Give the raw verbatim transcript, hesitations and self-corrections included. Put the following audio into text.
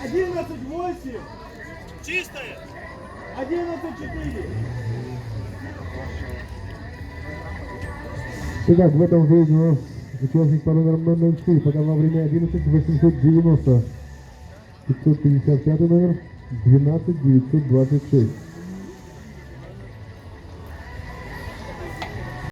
Одиннадцать восемь. Чистая. Одиннадцать четыре. Итак, в этом заезде у нас участник под номером ноль ноль четыре показал время одиннадцать восемьсот девяносто. Пятьсот пятьдесят пятый номер, двенадцать девятьсот двадцать шесть.